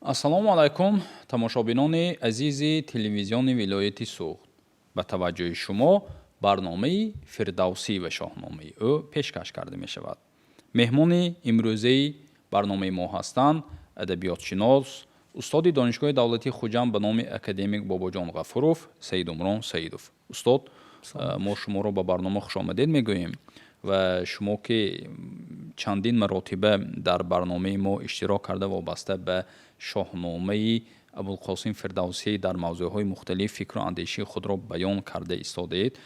Ассалому алайкум, тамошобинони азизи телевизиони вилояти Суғд. Ба таваҷҷӯҳи шумо барномаи «Фирдавсӣ ва шоҳномаи ӯ» пешкаш карда мешавад. Меҳмони имрӯзаи барномаи мо ҳастанд адабиётшинос, устоди Донишгоҳи давлатии Хуҷанд ба номи академик Бобоҷон Ғафуров Саидумрон Саидов. Устод, мо шуморо ба барнома хушомадед мегӯем ва шумо, ки чандин маротиба дар барномаи мо иштирок карда, вобаста ба шоҳномаи Абулқосим Фирдавсӣ дар мавзӯъҳои мухталиф фикру андешаи худро баён карда истодаед,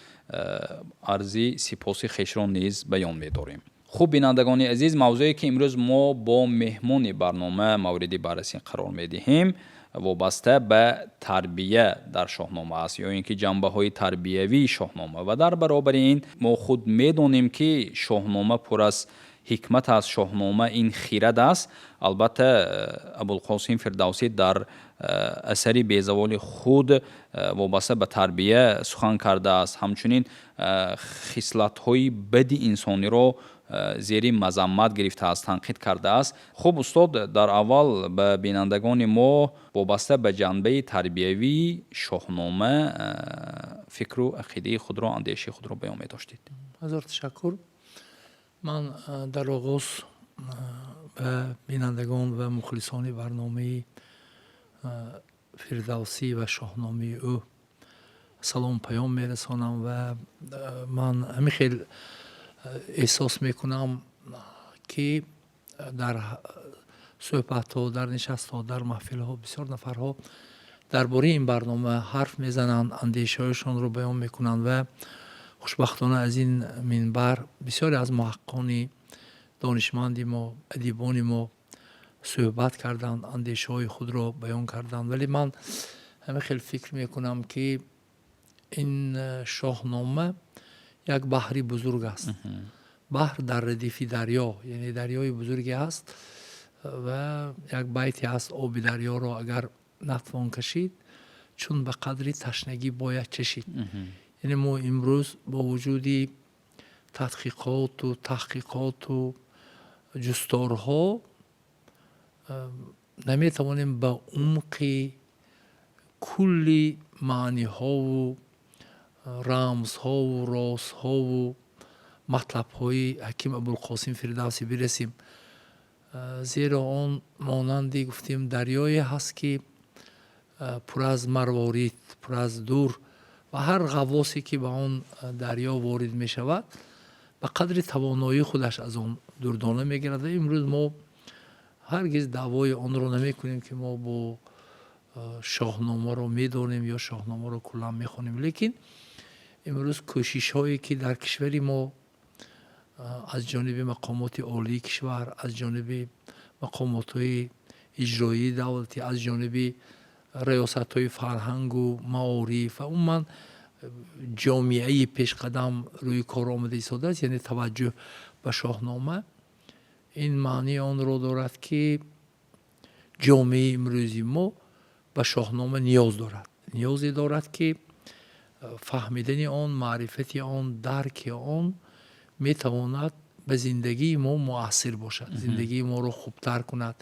арзи сипоси хешро низ баён медорем. Хуб, бинандагони азиз, мавзӯе, ки имрӯз мо бо меҳмони барнома мавриди баррасӣ қарор медиҳем, вобаста ба тарбия дар шоҳнома аст ё ин ки ҷанбаҳои тарбиявии шоҳнома. Ва дар баробари ин мо худ медонем, ки шоҳнома пур аз ҳикмат аст, шоҳнома ин хирад аст. Албатта, Абулқосим Фирдавсӣ дар асари безаволи худ вобаста ба тарбия сухан кардааст, ҳамчунин хислатҳои бади инсониро зери мазаммат гирифтааст, танқид кардааст. Хуб, устод, дар аввал ба бинандагони мо вобаста ба ҷанбаи тарбиявии шоҳнома фикру ақидаи худро, андешаи худро баён медоштед. Ҳазор ташаккур. Ман дар оғоз ба бинандагон ва мухлисони барномаи «Фирдавсӣ ва шоҳномаи ӯ» салом паём мерасонам ва ман ҳамин хел эҳсос мекунам, ки дар суҳбатҳо, дар нишастҳо, дар маҳфилҳо бисёр нафарҳо дар бораи ин барнома ҳарф мезананд, андешаҳояшонро баён мекунанд ва хушбахтона аз ин минбар бисёре аз муҳаққиқони донишманди мо, адибони мо суҳбат карданд, андешаҳои худро баён карданд. Вале ман ҳамин хел фикр мекунам, ки ин шоҳнома як баҳри бузург аст, баҳр дар радифи дарё, яъне дарёи бузурге аст. Ва як байте ҳаст: оби дарёро агар натвон кашид, чун ба қадри ташнагӣ бояд чашид. Яъне мо имрӯз бо вуҷуди тадқиқоту таҳқиқоту ҷусторҳо наметавонем ба умқи кулли маъниҳову рамзҳову розҳову матлабҳои ҳаким Абулқосим Фирдавсӣ бирасем, зеро он монанди, гуфтем, дарёе ҳаст, ки пур аз марворид, пур аз дур ва ҳар ғаввосе, ки ба он дарё ворид мешавад, ба қадри тавоноии худаш аз он дурдона мегирад. Ва имрӯз мо ҳаргиз даъвои онро намекунем, ки мо бо шоҳномаро медонем ё шоҳномаро куллан мехонем. Лекин имрӯз кӯшишҳое, ки дар кишвари мо аз ҷониби мақомоти олии кишвар, аз ҷониби мақомотҳои иҷроии давлатӣ, аз ҷониби раёсатҳои фарҳангу маориф ва умуман ҷомеаи пешқадам рӯи кор омада истодааст, яъне таваҷҷӯҳ ба шоҳнома, ин маънии онро дорад, ки ҷомеаи имрӯзи мо ба шоҳнома ниёз дорад, ниёзе дорад, ки фаҳмидани он, маърифати он, дарки он метавонад ба зиндагии мо муассир бошад, зиндагии моро хубтар кунад,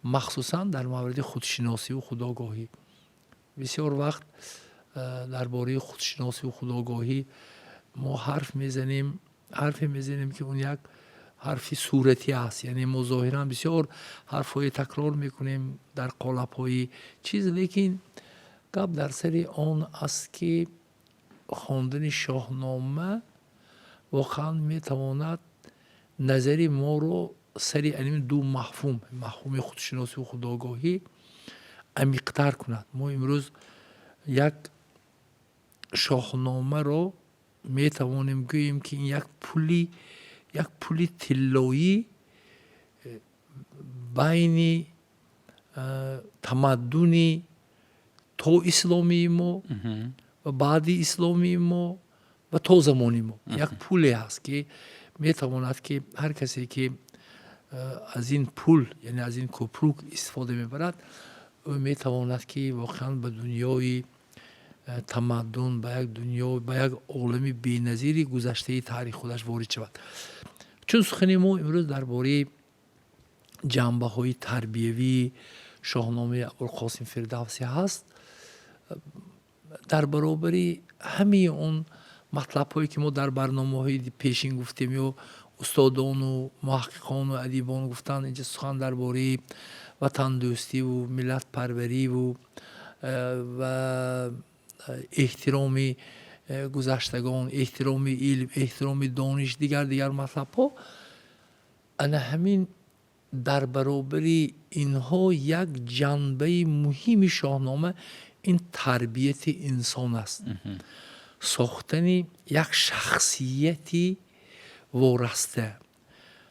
махсусан дар мавриди худшиносиву худогоҳӣ. Бисёр вақт дар бораи худшиносиву худогоҳӣ мо ҳарф мезанем, ҳарфе мезанем, ки он як ҳарфи суратӣ аст, яъне мо зоҳиран бисёр ҳарфҳое такрор мекунем дар қолабҳои чиз. Лекин гап дар сари он аст, ки хондани шоҳнома воқеан метавонад назари моро сари аними ду мафҳум, мафҳуми худшиносиву худогоҳӣ, амиқтар кунад. Мо имрӯз як шоҳномаро метавонем гӯем, ки ин як пули тиллоӣ байни тамаддуни то исломии мо ва баъди исломии мо ва то замони мо як пуле ҳаст, ки метавонад, ки ҳар касе, ки аз ин пул, яъне аз ин кӯпрук истифода мебарад, ӯ метавонад, ки воқеан ба дунёи тамаддун, ба як дунё, ба як олами беназири гузаштаи таърих худаш ворид шавад. Чун сухани мо имрӯз дар бораи ҷанбаҳои тарбиявии Шоҳномаи Абулқосим Фирдавсӣ ҳаст, дар баробари ҳамаи он матлабҳое, ки мо дар барномаҳои пешин гуфтем ё устодону муҳаққиқону адибон гуфтанд, инҷа сухан дар бораи ватандӯстиву миллатпарвариву ва эҳтироми гузаштагон, эҳтироми илм, эҳтироми дониш, дигар дигар матлабҳо, ана ҳамин дар баробари инҳо як ҷанбаи муҳими Шоҳнома ин тарбияти инсон аст, сохтани як шахсияти вораста,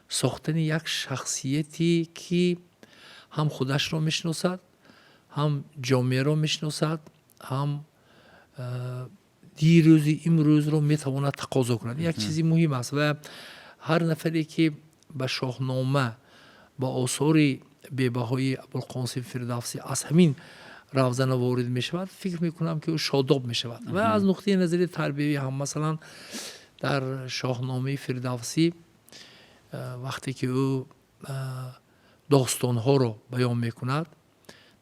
сохтани як шахсияте, ки ҳам худашро мешиносад, ҳам ҷомеаро мешиносад, ҳам дирӯзи имрӯзро метавонад тақозо кунад. Як чизи муҳим аст ва ҳар нафаре, ки ба Шоҳнома, ба осори бебаҳои Абулқосим Фирдавсӣ аз ҳамин равзана ворид мешавад, фикр мекунам, ки ӯ шодоб мешавад. Ва аз нуқтаи назари тарбиявӣ ҳам, масалан, дар Шоҳномаи Фирдавсӣ вақте ки ӯ достонҳоро баён мекунад,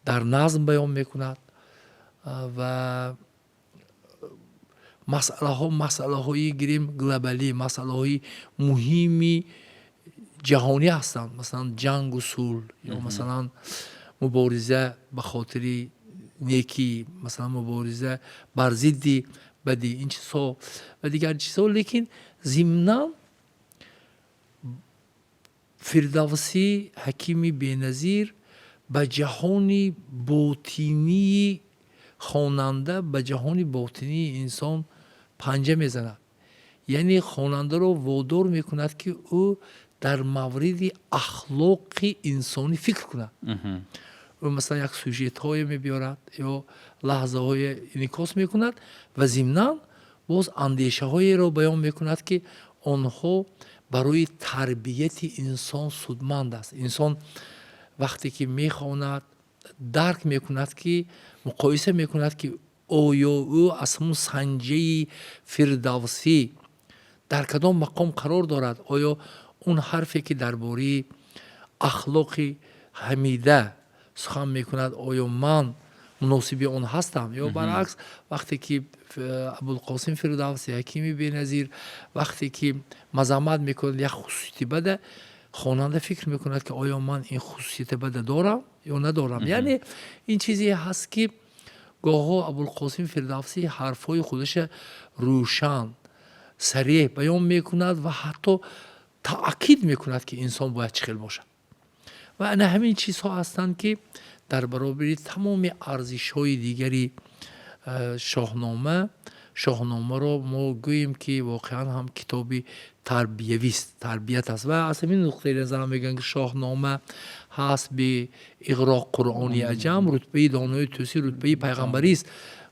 дар назм баён мекунад ва масъалаҳо, масъалаҳои гирем глобалӣ, масъалаҳои муҳими ҷаҳонӣ ҳастанд, масалан, ҷангу сулҳ ё масалан, мубориза ба хотири некӣ, масалан, мубориза бар зидди бадӣ, ин чизҳо ва дигар чизҳо, лекин зимнан Фирдавсӣ, ҳакими беназир, ба ҷаҳони ботинии хонанда, ба ҷаҳони ботинии инсон панҷа мезанад, яъне хонандаро водор мекунад, ки ӯ дар мавриди ахлоқи инсонӣ фикр кунад. Ӯ, масалан, як сюжетҳое мебиёрад ё лаҳзаҳое инъикос мекунад ва зимнан боз андешаҳоеро баён мекунад, ки онҳо барои тарбияти инсон судманд аст. Инсон вақте ки мехонад, дарк мекунад, ки муқоиса мекунад, ки оё ӯ аз ҳамун санҷаи Фирдавсӣ дар кадом мақом қарор дорад, оё он ҳарфе, ки дар бораи ахлоқи ҳамида сухан мекунад, оё ман муносиби он ҳастам ё баръакс. Вақте ки Абулқосим Фирдавсӣ, ҳакими беназир, вақте ки мазаммат мекунад як хусусияти бада, хонанда фикр мекунад, ки оё ман ин хусусияти бада дорам ё надорам. Яъне ин чизе ҳаст, ки гоҳҳо Абулқосим Фирдавсӣ ҳарфҳои худаша рӯшан, сареҳ баён мекунад ва ҳатто таъкид мекунад, ки инсон бояд чӣ хел бошад. Ва ана ҳамин чизҳо ҳастанд, ки дар баробари тамоми арзишҳои дигари Шоҳнома, Шоҳномаро мо гӯем, ки воқеан ҳам китоби тарбиявист, тарбият аст. Ва аз ҳамин нуқтаи назар мегӯянд, ки Шоҳнома ҳаст бе иғроқ Қуръони аҷам, рутбаи донои тӯсӣ рутбаи пайғамбарист.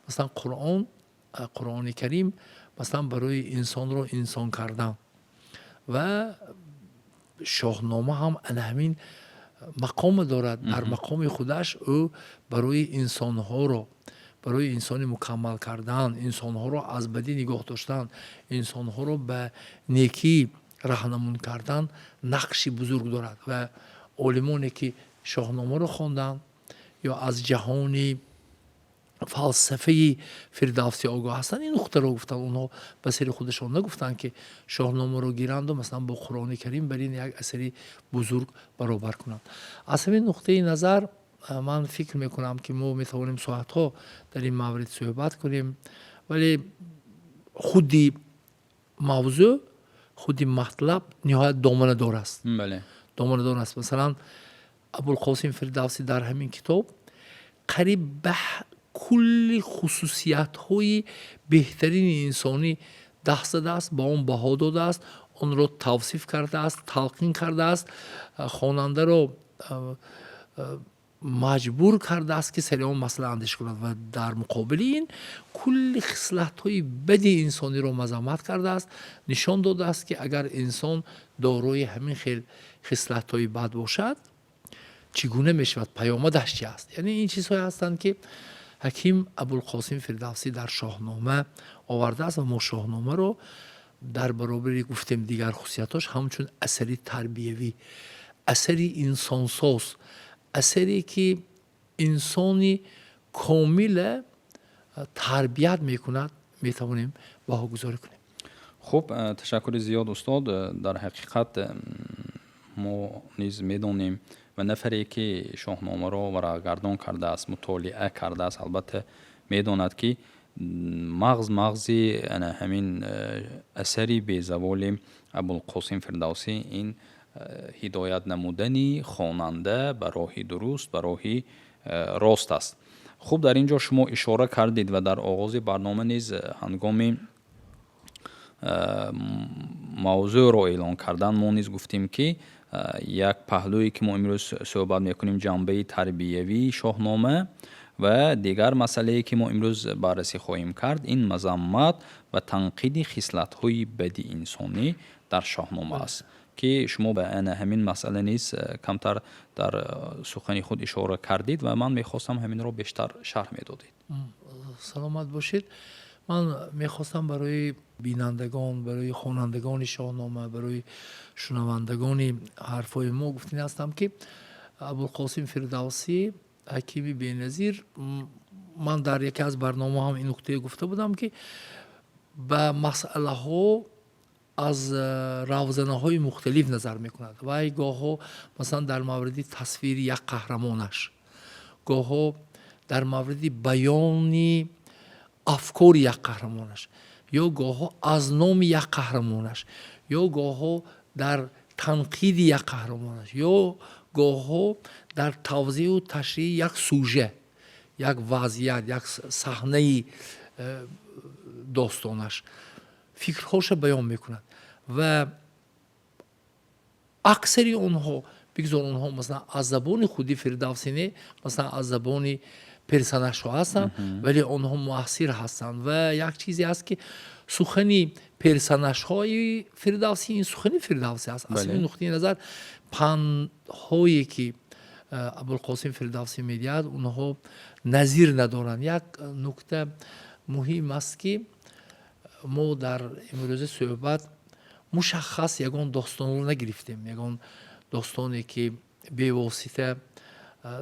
Масалан, Қуръон, Қуръони Карим, масалан, барои инсонро инсон кардан ва Шоҳнома ҳам ана ҳамин мақоме дорад. Дар мақоми худаш ӯ барои инсонҳоро, барои инсони мукаммал кардан, инсонҳоро аз бадӣ нигоҳ доштан, инсонҳоро ба некӣ раҳнамун кардан нақши бузург дорад. Ва олимоне, ки Шоҳномаро хонданд ё аз ҷаҳони фалсафаи Фирдавсӣ огоҳ ҳастанд, ин нуқтаро гуфтанд. Онҳо ба сари худашон нагуфтанд, ки Шоҳномаро гиранду, масалан, бо Қуръони Карим бар ин як асари бузург баробар кунанд. Аз ҳамин нуқтаи назар ман фикр мекунам, ки мо метавонем соатҳо дар ин маврид суҳбат кунем, вале худи мавзӯъ, худи матлаб ниҳоят доманадор аст, доманадор аст. Масалан, Абулқосим Фирдавсӣ дар ҳамин китоб қариб ба кулли хусусиятҳои беҳтарини инсонӣ даст задааст, ба он баҳо додааст, онро тавсиф кардааст, талқин кардааст, хонандаро маҷбур кардааст, ки сари он масъала андеша кунад, ва дар муқобили ин кулли хислатҳои бади инсониро мазаммат кардааст, нишон додааст, ки агар инсон дорои ҳамин хел хислатҳои бад бошад, чӣ гуна мешавад, паёмадаш чи аст. Яъне ин чизҳое ҳастанд, ки ҳаким Абулқосим Фирдавсӣ дар Шоҳнома овардааст. Ва мо Шоҳномаро дар баробари гуфтем дигар хусусиятҳош ҳамчун асари тарбиявӣ, асари инсонсоз, асаре, ки Инсони комила тарбият мекунад, метавонем баҳогузорӣ кунем. Хуб, ташаккури зиёд, устод. Дар ҳақиқат мо низ медонем ва нафаре ки Шоҳномаро варақгардон кардааст, мутолиа кардааст, албатта медонад, ки мағзи ҳамин асари безаволи Абулқосим Фирдавсӣ ин ҳидоят намудани хонанда ба роҳи дуруст, ба роҳи рост аст. Хуб, дар ин ҷо шумо ишора кардед ва дар оғози барнома низ ҳангоми мавзӯъро эълон кардан мо низ гуфтем, ки як паҳлӯе, ки мо имрӯз суҳбат мекунем, ҷанбаи тарбиявии Шоҳнома ва дигар масъалае, ки мо имрӯз баррасӣ хоҳем кард, ин мазаммат ва танқиди хислатҳои бади инсонӣ дар Шоҳнома аст, ки шумо ба ана ҳамин масъала низ камтар дар сухани худ ишора кардед ва ман мехостам ҳаминро бештар шарҳ медодед. Саломат бошед. Ман мехостам барои бинандагон, барои хонандагони Шоҳнома, барои шунавандагони ҳарфҳои мо гуфтанӣ ҳастам, ки Абулқосим Фирдавсӣ, ҳакими беназир, ман дар яке аз барномаҳо ҳам ин нуқтае гуфта будам, ки ба масъалаҳо аз равзанаҳои мухталиф назар мекунад. Вай гоҳҳо, масалан, дар мавриди тасвири як қаҳрамонаш, гоҳҳо дар мавриди баёни афкори як қаҳрамонаш, ё гоҳҳо аз номи як қаҳрамонаш, ё гоҳҳо дар танқиди як қаҳрамонаш, ё гоҳҳо дар тавзеҳу ташриҳи як сюжет, як вазъият, як саҳнаи достонаш фикрҳоша баён мекунад. Ва аксари онҳо, бигзор онҳо, масалан, аз забони худи Фирдавсӣ не, масалан, аз забони персонажҳо ҳастанд, вале онҳо муассир ҳастанд. Ва як чизе ҳаст, ки сухани персонажҳои Фирдавсӣ ин сухани Фирдавсӣ аст. Аз ин нуқтаи назар пандҳое, ки Абулқосим Фирдавсӣ медиҳад, онҳо назир надоранд. Як нукта муҳим аст, ки мо дар имрӯза суҳбат мушаххас ягон достонро нагирифтем, ягон достоне, ки бевосита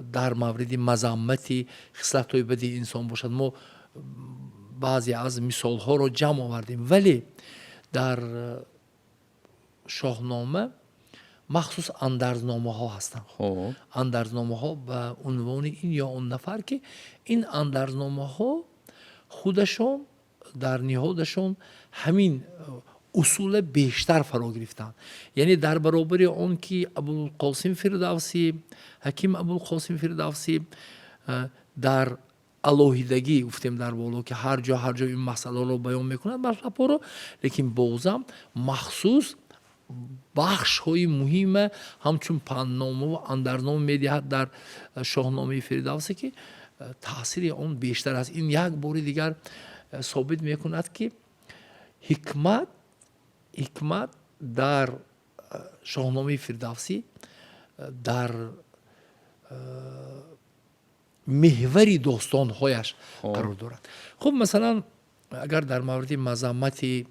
дар мавриди мазаммати хислатҳои бади инсон бошад. Мо баъзе аз мисолҳоро ҷамъ овардем, вале дар Шоҳнома махсус андарзномаҳо ҳастанд, андарзномаҳо ба унвони ин ё он нафар, ки ин андарзномаҳо худашон дар ниҳодашон ҳамин усула бештар фаро гирифтанд. Яъне дар баробари он ки Абулқосим Фирдавсӣ, ҳаким Абулқосим Фирдавсӣ дар алоҳидагӣ, гуфтем дар боло, ки ҳар ҷо, ҳар ҷо ин масъаларо баён мекунад, матлабҳоро, лекин бозам махсус бахшҳои муҳима ҳамчун пандномаву андарзнома медиҳад дар Шоҳномаи Фирдавсӣ, ки таъсири он бештар аст. Ин як бори дигар собит мекунад, ки ҳикмат дар Шоҳномаи Фирдавсӣ дар меҳвари достонҳояш қарор дорад. Хуб, масалан, агар дар мавриди мазаммати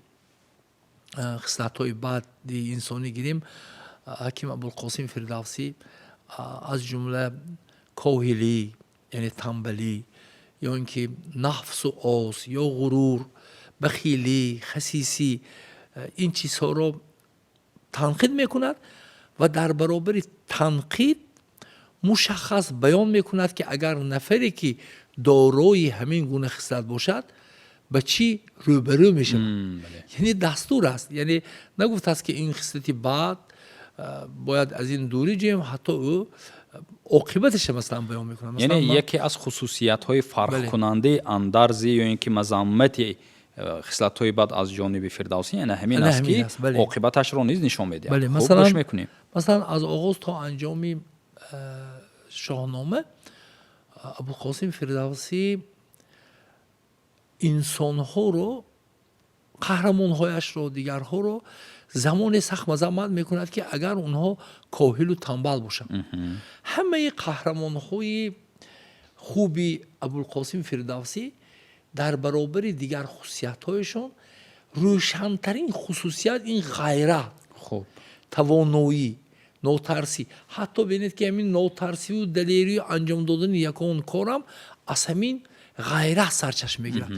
хислатҳои бади инсонӣ гирем, ҳаким Абулқосим Фирдавсӣ аз ҷумла коҳилӣ, яъне тамбалӣ, ё ин ки нафсу оз, ё ғурур, бахилӣ, хасисӣ, ин чизҳоро танқид мекунад ва дар баробари танқид мушаххас баён мекунад, ки агар нафаре, ки дорои ҳамин гуна хислат бошад, ба чӣ рӯбарӯ мешавад. Яъне дастур аст, яъне нагуфтааст, ки ин хислати бад, бояд аз ин дурӣ ҷӯем, ҳатто ӯ оқибаташа, масалан, баён мекунад. Яъне яке аз хусусиятҳои фарқкунандаи андарзи ё ин ки мазаммати хислатҳои бад аз ҷониби Фирдавсӣ яъне ҳамин аст, ки оқибаташро низ нишон медиҳад. Гӯш мекунем. Масалан, аз оғоз то анҷоми Шоҳнома Абулқосим Фирдавсӣ инсонҳоро, қаҳрамонҳояшро, дигарҳоро замоне сахт мазаммат мекунад, ки агар онҳо коҳилу тамбал бошанд. Ҳамаи қаҳрамонҳои хуби Абулқосим Фирдавсӣ дар баробари дигар хусусиятҳояшон рӯшантарин хусусият ин ғайрат, тавоноӣ. Нотарсӣ, ҳатто бинед, ки ҳамин нотарсиву далерию анҷом додани ягон корам аз ҳамин ғайрат сарчашма мегирад.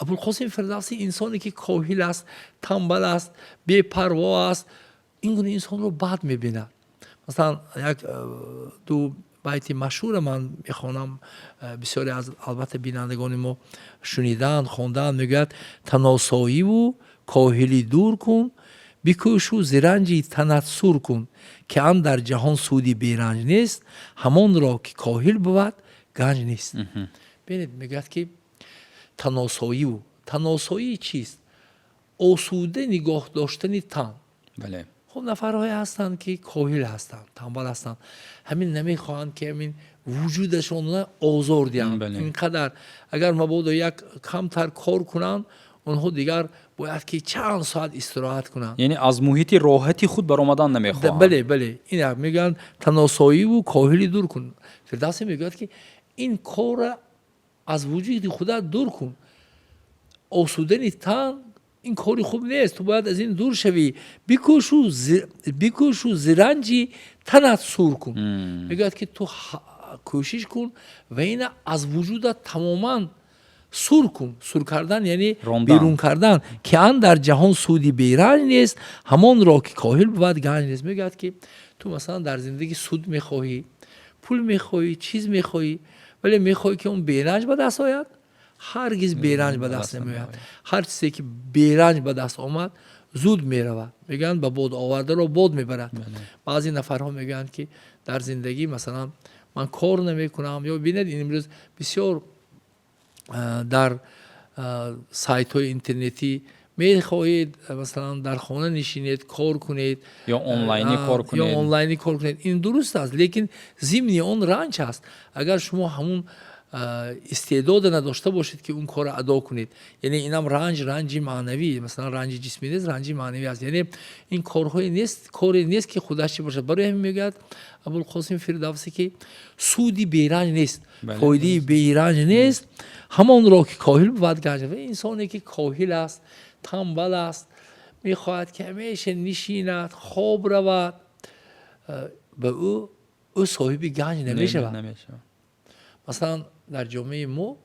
Абулқосим Фирдавсӣ инсоне ки коҳил аст, танбал аст, бепарво аст, ин гуна инсонро бад мебинад. Масалан, як ду байти машҳура ман мехонам, бисёре аз, албатта, бинандагони мо шуниданд, хондаанд. Мегӯяд: «Таносоиву коҳилӣ дур кун, бикӯшу зиранҷи танат сур кун, ки андар ҷаҳон суди беранҷ нест, ҳамонро ки коҳил бувад, ганҷ нест». Бинед, мегӯяд, ки таносоиву, таносоӣ чист? Осуда нигоҳ доштани тан. Хуб, нафарҳое ҳастанд, ки коҳил ҳастанд, танбал ҳастанд, ҳамин намехоҳанд, ки ҳамин вуҷудашонро озор диҳанд. Ин қадар агар мабодо як камтар кор кунанд, онҳо дигар бояд ки чанд соат истироҳат кунанд. Яъне аз муҳити роҳати худ баромадан намехоҳанд. Бале, ин мегӯянд: таносоиву коҳилӣ дур кун. Фирдавсӣ мегӯяд, ки ин корра аз вуҷуди худат дур кун. Осудани тан ин кори хуб нест, ту бояд аз ин дур шавӣ. Бикӯшу зиранҷи танат сур кун. Мегӯяд, ки ту кӯшиш кун ва ина аз вуҷудат тамоман сур кун. Сур кардан яъне берун кардан. Ки андар ҷаҳон суди беранҷ нест, ҳамонро ки коҳил бувад, ганҷ нест. Мегӯяд, ки ту масалан дар зиндагӣ суд мехоҳӣ, пул мехоҳӣ, чиз мехоҳӣ, вале мехоҳӣ, ки он беранҷ ба даст ояд. Ҳаргиз беранҷ ба даст намеояд. Ҳар чизе ки беранҷ ба даст омад, зуд меравад. Мегӯянд, ба бод овардаро бод мебарад. Баъзе нафарҳо мегӯянд, ки дар зиндагӣ, масалан, ман кор намекунам. Ё бинед, имрӯз бисёр дар сайтҳои интернетӣ мехоҳед, масалан, дар хона нишинед, кор кунед. Ё онлайнӣ кор ё кунед. Онлайнӣ кор кунед. Ин дуруст аст, лекин зимни он ранҷ аст. Агар шумо ҳамун истеъдода надошта бошед, ки он корро адо кунед, яъне инам ранҷ, ранҷи маънавӣ, масалан, ранҷи ҷисмӣ нест, ранҷи маънавӣ аст. Яъне ин корҳое нест, коре нест, ки худаш чӣ бошад. Барои ҳамин мегӯяд Абулқосим Фирдавсӣ, ки суди беранҷ нест, фоидаи беранҷ нест, ҳамонро ки коҳил бувад, ганҷ. Инсоне ки коҳил аст, танбал аст, мехоҳад, ки ҳамеша нишинад, хоб равад, ба ӯ соҳиби ганҷ намешавад. Масалан, дар ҷомеаи мо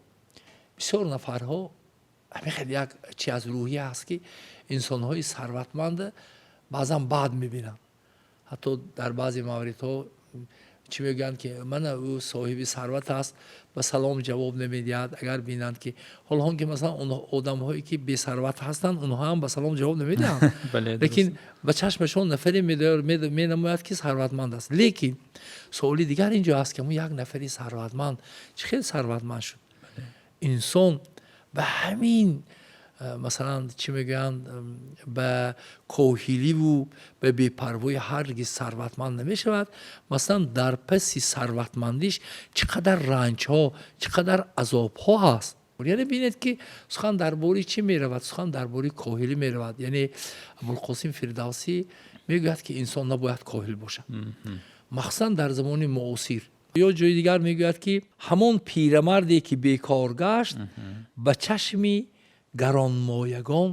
бисёр нафарҳо ҳамин хел як чи аз рӯҳия ҳаст, ки инсонҳои сарватманда баъзан бад мебинанд. Ҳатто дар баъзе мавридҳо чӣ мегӯянд, ки мана, ӯ соҳиби сарват аст, ба салом ҷавоб намедиҳад. Агар бинанд, ки ҳоло ки масалан одамҳое ки бесарват ҳастанд, онҳо ҳам ба салом ҷавоб намедиҳанд, лекин ба чашмашон нафаре менамояд, ки сарватманд аст. Лекин суоли дигар инҷо аст, ки як нафари сарватманд чӣ хел сарватманд шуд? Инсон ба ҳамин, масалан, чӣ мегӯянд, ба коҳиливу ба бепарвоӣ ҳаргиз сарватманд намешавад. Масалан, дар паси сарватмандиш чӣ қадар ранҷҳо, чӣ қадар азобҳо ҳаст. Яъне бинед, ки сухан дар бораи чӣ меравад? Сухан дар бораи коҳилӣ меравад. Яъне Абулқосим Фирдавсӣ мегӯяд, ки инсон набояд коҳил бошад, махсусан дар замони муосир. Ё ҷои дигар мегӯяд, ки ҳамон пирамарде ки бекор гашт, ба чашми гаронмоягон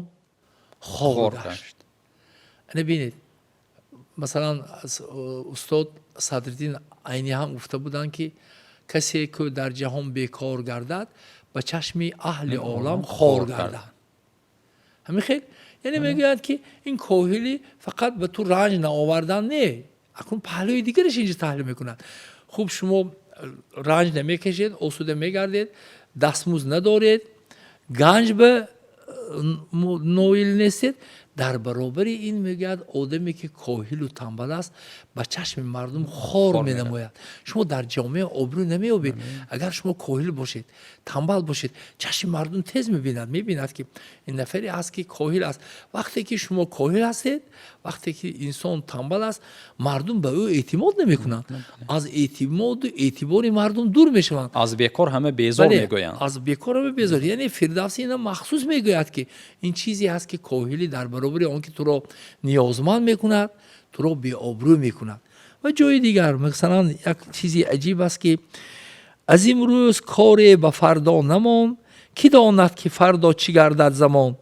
хор гашт. Ана бинед, масалан, устод Садриддин Айнӣ ҳам гуфта буданд, ки касе ки дар ҷаҳон бекор гардад, ба чашми аҳли олам хор гардад. Ҳамин хел, яъне мегӯяд, ки ин коҳилӣ фақат ба ту ранҷ наовардан не, акнун паҳлӯи дигараш инҷо таҳлил мекунад. Хуб, шумо ранҷ намекашед, осуда мегардед, дастмузд надоред, ганҷ ба ноил нестед. Дар баробари ин мегӯяд, одаме ки коҳилу танбал аст, ба чашми мардум хор менамояд. Шумо дар ҷомеа обрӯ намеёбед. Агар шумо коҳил бошед, танбал бошед, чашми мардум тез мебинад, мебинад, ки ин нафаре аст, ки коҳил аст. Вақте ки шумо коҳил ҳастед, вақте ки инсон танбал аст, мардум ба ӯ эътимод намекунанд, аз эътимоду эътибори мардум дур мешаванд. Аз бекор ҳама безор мегӯянд. Аз бекор ҳама безор. Яъне Фирдавсӣ ина махсус мегӯяд, ки ин чизе ҳаст, ки коҳилӣ дар баробари он ки туро ниёзманд мекунад, туро беобрӯ мекунад. Ва ҷои дигар, масалан, як чизи аҷиб аст, ки аз имрӯз коре ба фардо намон, кӣ донад, ки фардо чӣ гардад замон.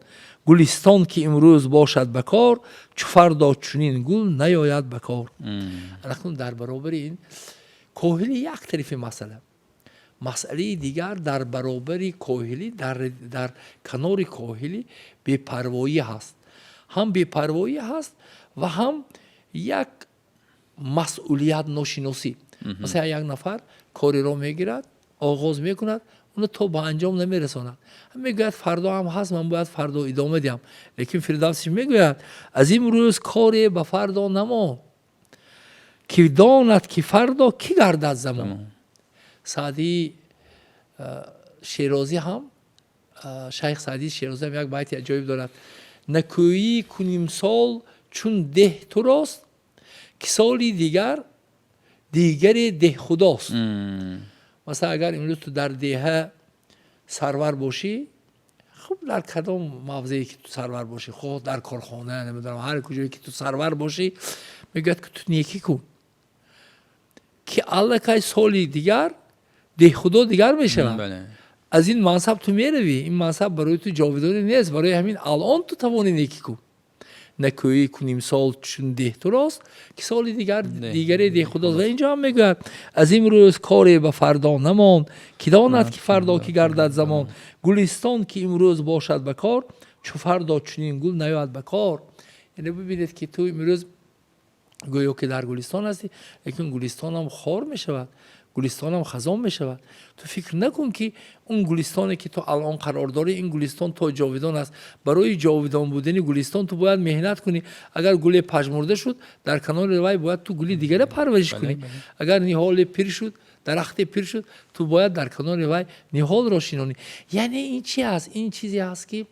Гулистон ки имрӯз бошад ба кор, чу фардо чунин гул наёяд ба кор. Акнун дар баробари ин коҳилӣ як тарафи масъала, масъалаи дигар дар баробари коҳилӣ, дар канори коҳилӣ бепарвоӣ ҳаст, ҳам бепарвоӣ ҳаст ва ҳам як масъулият ношиносӣ. Масалан, як нафар кореро мегирад, оғоз мекунад, уно то ба анҷом намерасонад, мегӯяд: фардо ҳам ҳаст, ман бояд фардо идома диҳам. Лекин Фирдавсӣ мегӯяд: аз имрӯз коре ба фардо намон, ки донад ки фардо кӣ гардад замон. Саъдии Шерозӣ ҳам, шайх Саъдии Шерозӣ ҳам як байти аҷоиб дорад: накӯӣ кун имсол, чун деҳ турост, ки соли дигар дигаре деҳхудост. Масалан, агар имрӯз ту дар деҳа сарвар бошӣ, хуб, дар кадом мавзее ки ту сарвар бошӣ, хоҳ дар корхона, намедонам, ҳар куҷое ки ту сарвар бошӣ, мегӯяд ки ту некӣ кун, ки аллакай соли дигар деҳхудо дигар мешавад, аз ин мансаб ту меравӣ, ин мансаб барои ту ҷовидонӣ нест. Барои ҳамин алон ту тавони некӣ кун. Накӯӣ кун имсол, чун деҳ турост, ки соли дигар дигаре деҳхудост. Ва инҷо ҳам мегӯяд: аз имрӯз коре ба фардо намон, ки донад ки фардо кӣ гардад замон. Гулистон ки имрӯз бошад ба кор, чу фардо чунин гул наёяд ба кор. Яъне бибинед, ки ту имрӯз гӯё ки дар гулистон ҳастӣ, лекин гулистонам хор мешавад, гулистонам хазон мешавад. Ту фикр накун, ки он гулистоне ки ту алон қарор дорӣ, ин гулистон то ҷовидон аст. Барои ҷовидон будани гулистон ту бояд меҳнат кунӣ. Агар гуле пажмурда шуд, дар канори вай бояд ту гули дигаре парвариш кунӣ. Агар ниҳоле пир шуд, дарахте пир шуд, ту бояд дар канори вай ниҳолро шинонӣ. Яъне ин чи аст? Ин чизе аст, ки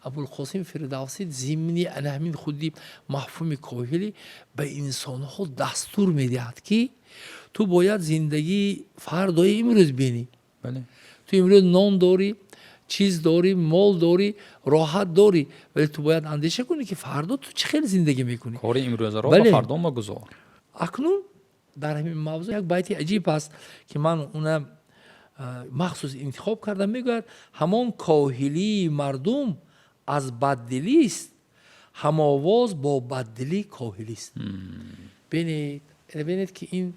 Абулқосим Фирдавсӣ зимни ана ҳамин худи мафҳуми коҳилӣ ба инсонҳо дастур медиҳад, ки ту бояд зиндагии фардои имрӯз бинӣ. Ту имрӯз нон дорӣ, чиз дорӣ, мол дорӣ, роҳат дорӣ, вале ту бояд андеша кунӣ, ки фардо ту чӣ хел зиндагӣ мекунӣ. Кори имрӯзаро ба фардо магузор. Акнун дар ҳамин мавзӯъ як байти аҷиб аст, ки ман уна махсус интихоб кардам. Мегӯяд: ҳамон коҳилии мардум аз баддилист, ҳамовоз бо баддилӣ коҳилист. Бинед, бинед, ки ин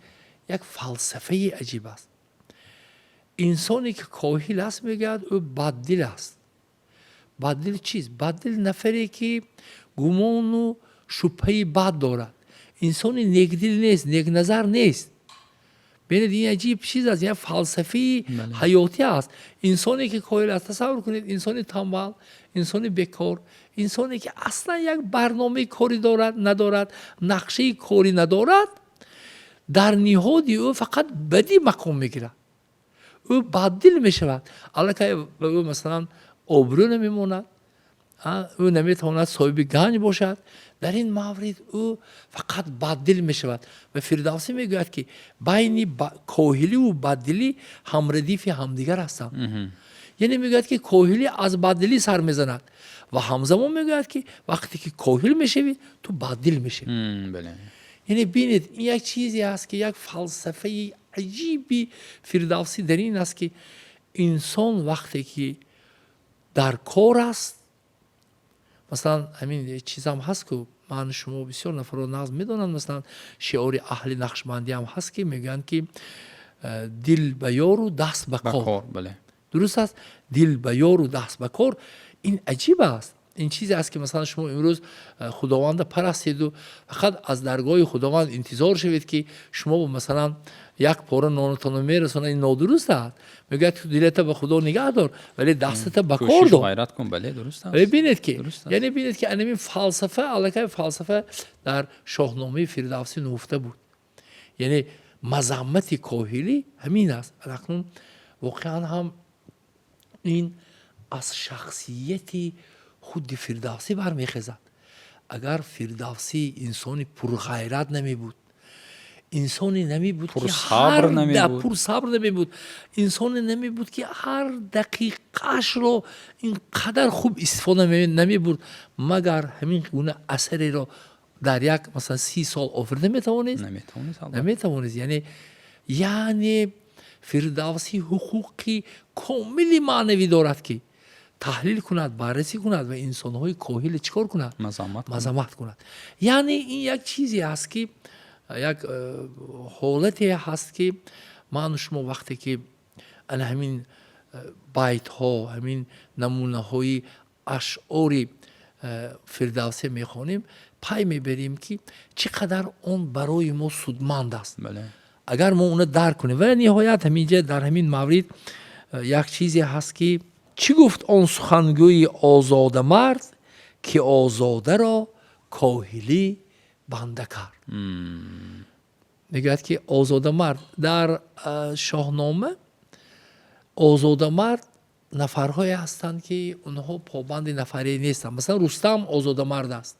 як фалсафаи аҷиб аст. Инсоне ки коҳил аст, мегӯяд, ӯ баддил аст. Баддил чист? Баддил нафаре ки гумону шубҳаи бад дорад, инсони некдил нест, некназар нест. Бинед, ин аҷиб чиз аст, як фалсафаи ҳаётӣ аст. Инсоне ки коҳил аст, тасаввур кунед, инсони тамбал, инсони бекор, инсоне ки аслан як барномаи корӣ дорад надорад, нақшаи корӣ надорад, дар ниҳоди ӯ фақат бадӣ мақом мегирад, ӯ баддил мешавад. Аллакай ба ӯ, масалан, обрӯ намемонад, ӯ наметавонад соҳиби ганҷ бошад. Дар ин маврид ӯ фақат баддил мешавад. Ва Фирдавсӣ мегӯяд, ки байни коҳиливу баддилӣ ҳамрадифи ҳамдигар ҳастанд. Яъне мегӯяд, ки коҳилӣ аз баддилӣ сар мезанад ва ҳамзамон мегӯяд, ки вақте ки коҳил мешавӣ, ту баддил мешавӣ. Яъне бинед, ин як чизе аст, ки як фалсафаи аҷиби Фирдавсӣ дар ин аст, ки инсон вақте ки дар кор аст, масалан, ҳамин чизам ҳаст, ку ман, шумо, бисёр нафарро нағз медонанд, масалан, шиори аҳли нақшбандиам ҳаст, ки мегӯянд, ки дил ба ёру даст ба кор. Дуруст аст, дил ба ёру даст ба кор. Ин аҷиб аст. Ин чизе аст, ки масалан, шумо имрӯз Худованда парастеду фақат аз даргоҳи Худованд интизор шавед, ки шумо, масалан, як пора нонатонро мерасонад, ин нодуруст аст. Мегӯяд, ту дилата ба Худо нигаҳ дор, вале дастата ба кор дор. Бинед, ки яъне бинед, ки анамин фалсафа, аллакай фалсафа дар Шоҳномаи Фирдавсӣ нуҳуфта буд. Яъне мазаммати коҳилӣ ҳамин аст. Акнун воқеан ҳам ин аз шахсияти худи Фирдавсӣ бармехезад. Агар Фирдавсӣ инсони пурғайрат намебуд, инсоне намебуд, пурсабр намебуд, инсоне намебуд, ки ҳар дақиқаашро ин қадар хуб истифода намебурд, магар ҳамин гуна асареро дар як, масалан, 30 сол офарида метавонист? Наметавонист. Яъне Фирдавсӣ ҳуқуқи комили маънавӣ дорад, ки Таҳлил кунад, баррасӣ кунад ва инсонҳои коҳиле чӣ кор кунад? Мазаммат кунад. Яъне ин як чизе аст, ки як ҳолате ҳаст, ки ману шумо вақте ки ана ҳамин байтҳо, ҳамин намунаҳои ашъори Фирдавсӣ мехонем, пай мебарем, ки чӣ қадар он барои мо судманд аст, агар мо онро дарк кунем. Ва ниҳоят, ҳаминҷа, дар ҳамин маврид як чизе ҳаст, ки чӣ гуфт он сухангӯи озодамард, ки озодаро коҳилӣ банда кард. Мегӯяд, ки озодамард, дар Шоҳнома озодамард нафарҳое ҳастанд, ки онҳо побанди нафаре нестанд. Масалан, Рустам озодамард аст,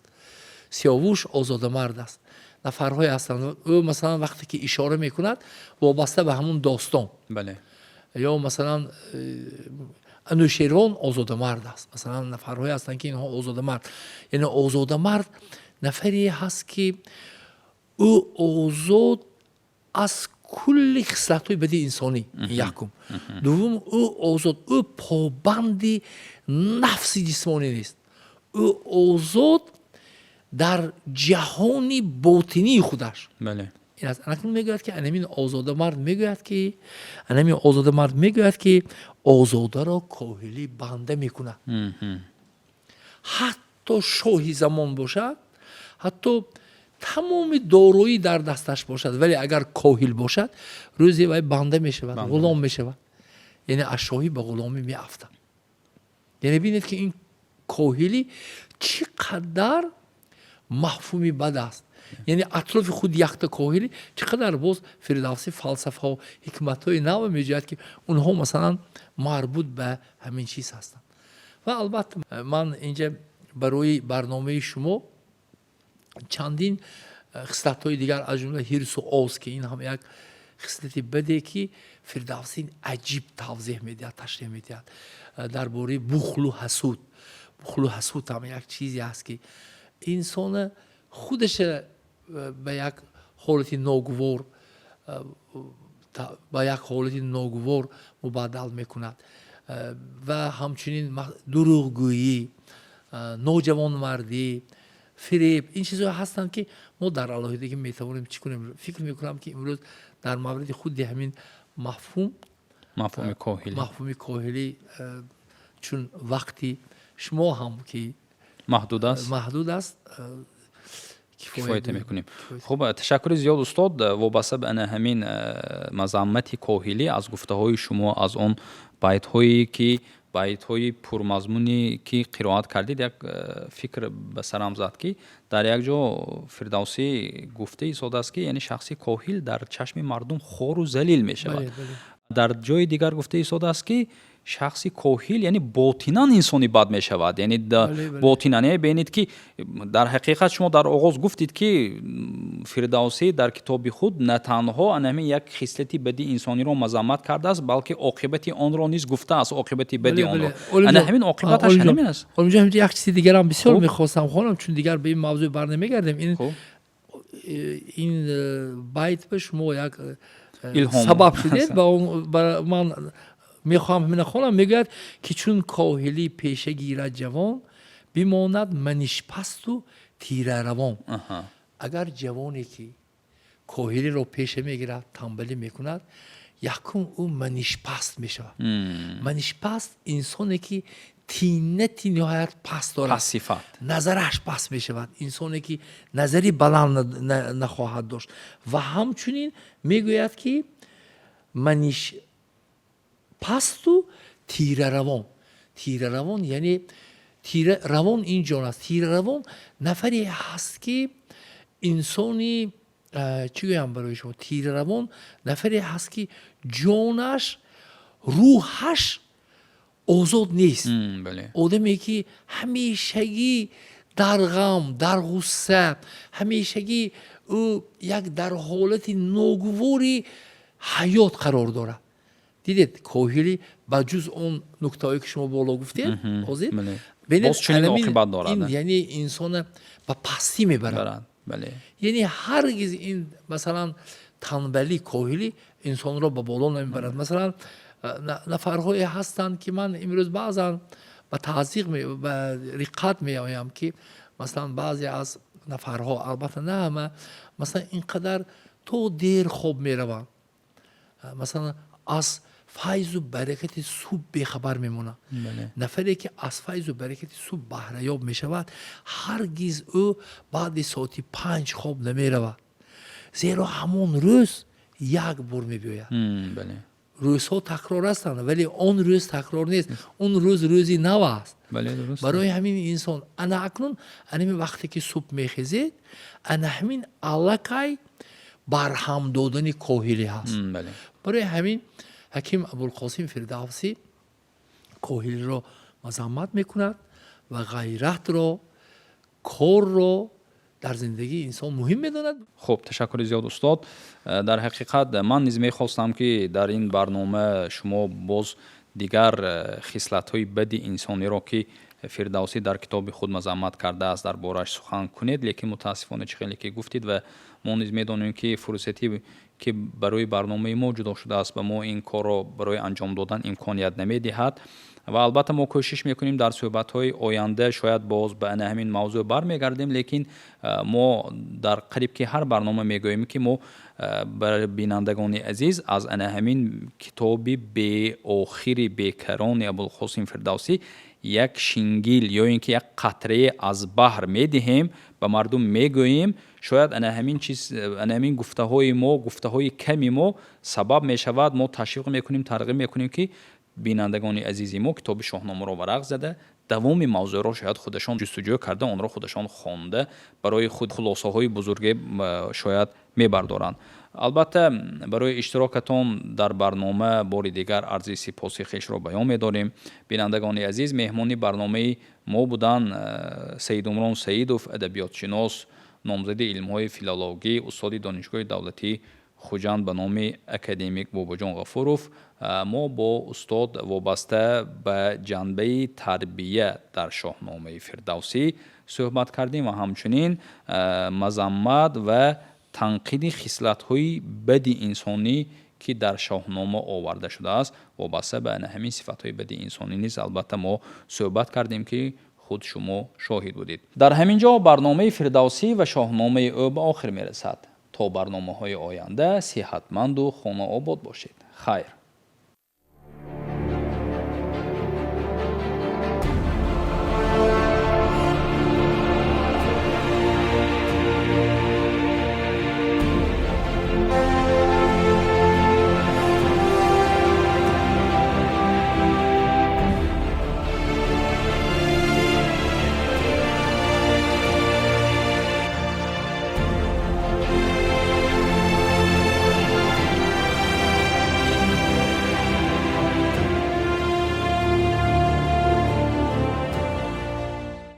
Сиёвуш озодамард аст, нафарҳое ҳастанд. Ӯ, масалан, вақте ки ишора мекунад, вобаста ба ҳамун достон. Ё, масалан, Анӯшервон озодамард аст. Масалан, нафарҳое ҳастанд, ки инҳо озодамард, яъне озодамард нафаре ҳаст, ки ӯ озод аз кулли хислатҳои бади инсонӣ, якум. Дуввум, ӯ озод, ӯ побанди нафси ҷисмонӣ нест, ӯ озод дар ҷаҳони ботинии худаш. Анакун мегӯяд, ки анамин озодамард мегӯяд, ки анамин озодамард мегӯяд, ки озодаро коҳилӣ банда мекунад. Ҳатто шоҳи замон бошад, ҳатто тамоми дороӣ дар дасташ бошад, вале агар коҳил бошад, рӯзе вай банда мешавад, ғулом мешавад, яъне аз шоҳӣ ба ғуломӣ меафтад. Яъне бинед, ки ин коҳилӣ чӣ қадар мафҳуми бад аст. Яъне атрофи худ якта коҳилӣ чӣ қадар боз Фирдавсӣ фалсафаҳо, ҳикматҳои нав меҷӯяд, ки онҳо, масалан, марбут ба ҳамин чиз ҳастанд. Ва албатта, ман инҷа барои барномаи шумо чандин хислатҳои дигар, аз ҷумла ҳирсу оз, ки ин ҳам як хислати баде, ки Фирдавсӣ аҷиб тавзеҳ медиҳад, ташреҳ медиҳад, дар бораи бухлу ҳасуд. Бухлу ҳасуд ҳам як чизе аст, ки инсона худаша ба як ҳолати ногувор, ба як ҳолати ногувор мубаддал мекунад. Ва ҳамчунин дурӯғгӯӣ, ноҷавонмардӣ, фиреб, ин чизҳое ҳастанд, ки мо дар алоҳидагӣ метавонем чӣ кунем. Фикр мекунам, ки имрӯз дар мавриди худи ҳамин мафҳум, мафҳуми коҳилӣ, мафҳуми коҳилӣ, чун вақти шумо ҳам ки маҳдуд аст, маҳдуд аст, кифоят мекунем. Хуб, ташаккури зиёд, устод. Вобаста ба ана ҳамин мазаммати коҳилӣ, аз гуфтаҳои шумо, аз он байтҳое ки, байтҳои пурмазмуне ки қироат кардед, як фикр ба сарам зад, ки дар як ҷо Фирдавсӣ гуфта истодааст, ки яъне шахси коҳил дар чашми мардум хору залил мешавад. Дар ҷои дигар гуфта истодааст, ки шахси коҳил, яъне ботинан инсони бад мешавад, яъне ботинан. Бинед, ки дар ҳақиқат шумо дар оғоз гуфтед, ки Фирдавсӣ дар китоби худ на танҳо ана ҳамин як хислати бади инсониро мазаммат кардааст, балки оқибати онро низ гуфтааст, оқибати бади онро. Ана ҳамин оқибаташ ҳамин аст. Олимҷон, як чизи дигарам бисёр мехостам хонам, чун дигар ба ин мавзӯъ барнамегардем. Ин байт ба шумо як сабаб шудед, ман мехоҳам ҳамина хонам. Мегӯяд, ки чун коҳилӣ пеша гирад ҷавон, бимонад манишпасту тираравон. Агар ҷавоне ки коҳилиро пеша мегирад, тамбалӣ мекунад, якум ӯ манишпаст мешавад. Манишпаст инсоне ки тинати ниҳоят паст дорад, назараш паст мешавад, инсоне ки назари баланд нахоҳад дошт. Ва ҳамчунин мегӯяд, ки маниш пасту тираравон. Тираравон, яъне тираравон ин ҷон аст. Тираравон нафаре ҳаст, ки инсони, чӣ гӯям барои шумо, тираравон нафаре ҳаст, ки ҷонаш, рӯҳаш озод нест, одаме ки ҳамешагӣ дар ғам, дар ғусса, ҳамешагӣ ӯ як дар ҳолати ногувори ҳаёт қарор дорад. Дидед, коҳилӣ ба ҷуз он нуктаҳое, ки шумо боло гуфтед ҳозир, яъне инсона ба пастӣ мебарад. Яъне ҳаргиз ин, масалан, танбалӣ, коҳилӣ инсонро ба боло намебарад. Масалан, нафарҳое ҳастанд, ки ман имрӯз баъзан Ба таъзиқ, ба риққат меоям, ки масалан баъзе аз нафарҳо, албатта на ҳама, масалан ин қадар то дер хоб мераванд, масалан аз файзу баракати субҳ бехабар мемонад. Нафаре ки аз файзу баракати субҳ баҳраёб мешавад, ҳаргиз ӯ баъди соати 5 хоб намеравад, зеро ҳамон рӯз як бор мебиёяд. Рӯзҳо такрор ҳастанд, вале он рӯз такрор нест, он рӯз рӯзи нав аст. Барои ҳамин инсон ана акнун анами вақте ки субҳ мехезед, ана ҳамин аллакай барҳам додани коҳилӣ ҳаст. Барои ҳамин ҳаким Абулқосим Фирдавсӣ коҳилиро мазаммат мекунад ва ғайратро, корро дар зиндагии инсон муҳим медонад. Хуб, ташаккури зиёд, устод. Дар ҳақиқат ман низ мехостам, ки дар ин барнома шумо боз дигар хислатҳои бади инсониро, ки Фирдавсӣ дар китоби худ мазаммат кардааст, дар борааш сухан кунед, лекин мутаассифона, чӣ хеле ки гуфтед ва мо низ медонем, ки фурсате ки барои барномаи мо ҷудо шудааст, ба мо ин корро барои анҷом додан имконият намедиҳад. Ва албатта мо кӯшиш мекунем, дар суҳбатҳои оянда шояд боз ба ана ҳамин мавзӯъ бармегардем. Лекин мо дар қариб ки ҳар барнома мегӯем, ки мо ба бинандагони азиз аз ана ҳамин китоби беохири бекарони Абулқосим Фирдавсӣ як шингил ё ин ки як қатрае аз баҳр медиҳем, ба мардум мегӯем. Шояд ана ҳамин чиз, ана ҳамин гуфтаҳои мо, гуфтаҳои ками мо сабаб мешавад, мо ташвиқ мекунем, тарғиб мекунем, ки бинандагони азизи мо китоби Шоҳномаро варақ зада, давоми мавзӯъро шояд худашон ҷустуҷӯ карда, онро худашон хонда, барои худ хулосаҳои бузурге шояд мебардоранд. Албатта барои иштирокатон дар барнома бори дигар арзи сипоси хешро баён медорем. Бинандагони азиз, меҳмони барномаи мо буданд Саидумрон Саидов, адабиётшинос, номзади илмҳои филологӣ, устоди Донишгоҳи давлатии Хуҷанд ба номи академик Бобоҷон Ғафуров. Мо бо устод вобаста ба ҷанбаи тарбия дар Шоҳномаи Фирдавсӣ суҳбат кардем ва ҳамчунин мазаммат ва танқиди хислатҳои бади инсонӣ, ки дар Шоҳнома оварда шудааст. Вобаста ба ана ҳамин сифатҳои бади инсонӣ низ албатта мо суҳбат кардем, ки худ шумо шоҳид будед. Дар ҳамин ҷо барномаи Фирдавсӣ ва шоҳномаи ӯ ба охир мерасад. То барномаҳои оянда сиҳатманду хонаобод бошед. Хайр.